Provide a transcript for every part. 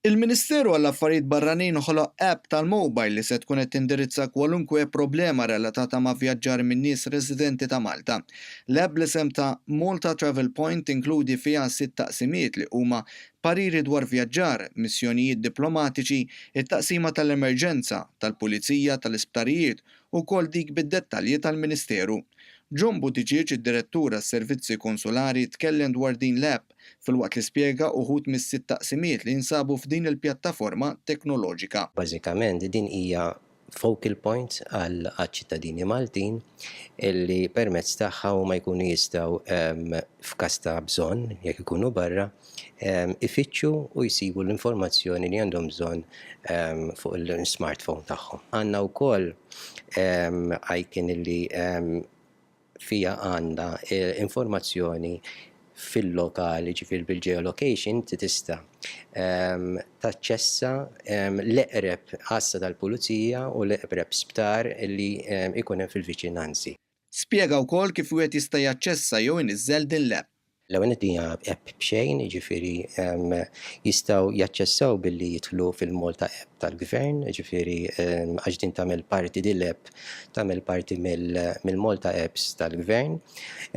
Il-Ministeru għall-Affarijiet Barranin ħoloq app tal-mobile li se tkun qed tindirizza kwalunkwe problema relatata ma' vjaġġar minn nies residenti ta' Malta. L-app bl-isem ta' Malta Travel Point tinkludi fiha sitt taqsimiet li huma pariri dwar vjaġġar, missjonijiet diplomatiċi, it-taqsima tal-emerġenza, tal-pulizija, tal-isptarijiet u wkoll dik bid-dettalji tal-Ministeru. John Buttigieg, id-Direttur għas-Servizzi Konsulari, tkellem dwar din l-app filwaqt li spjega uħud mis-sitt taqsimiet li jinsabu f'din il-pjattaforma teknoloġika. Bażikament din hija focal point għall-ċittadini Maltin illi permezz tagħha huma jkunu jistgħu f'każ ta' bżonn, jekk ikunu barra, ifittxu u jsibu l-informazzjoni li għandhom bżonn fuq il-smartphone tagħhom. Għandna wkoll icon li fiha għandna informazzjoni fil-lokal, jiġifieri bil-geolocation inti tista' taċċessa l-eqreb għassa tal-pulizija u l-eqreb sptar li jkun hemm fil-viċinanzi. Spjega wkoll kif wieħed jista' jaċċessa jew iniżżel din l-app. L-ewwel nett din hija app b'xejn, jiġifieri jistgħu jaċċessaw billi jidħlu fil-Malta App tal-Gvern, jiġifieri għax din tagħmel parti din l-app tagħmel parti mill-Malta Apps tal-Gvern,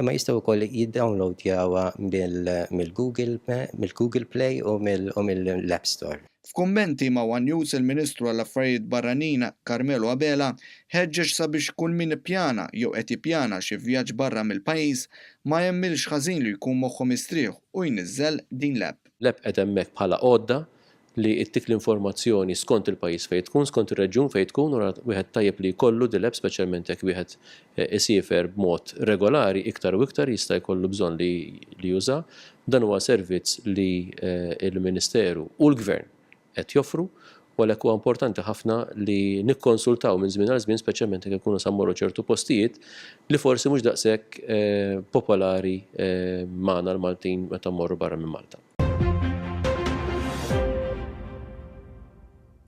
imma jistgħu wkoll jiddownloadjawha mill-Google mill-Google Play u mill-App Store. F'kummenti ma' one News il-Ministru għall-Affarijiet Barranin Carmelo Abela ħeġġeġ sabiex kull min ippjana jew qed jippjana xi vjaġġ barra mill-pajjiż ma jagħmilx ħażin li jkun moħħu mistrieħ u jniżżel din l-app. L-app qiegħda hemmhekk bħala għodda li ttik l-informazzjoni skont il-pajjiż fejn tkun, skont ir-reġjun fejn tkun u wieħed tajjeb li jkollu din l-app speċjalment jekk wieħed isiefer b'mod regolari iktar u iktar jista' jkollu bżonn li juża. Dan huwa servizz li l-Ministeru u l-Gvern qed joffru u għalhekk huwa importanti ħafna li nikkonsultaw minn żmien għal żmien speċjalment jekk inkunu sa mmorru ċertu postijiet li forsi mhux daqshekk popolari magħna l-Maltin meta mmorru barra minn Malta.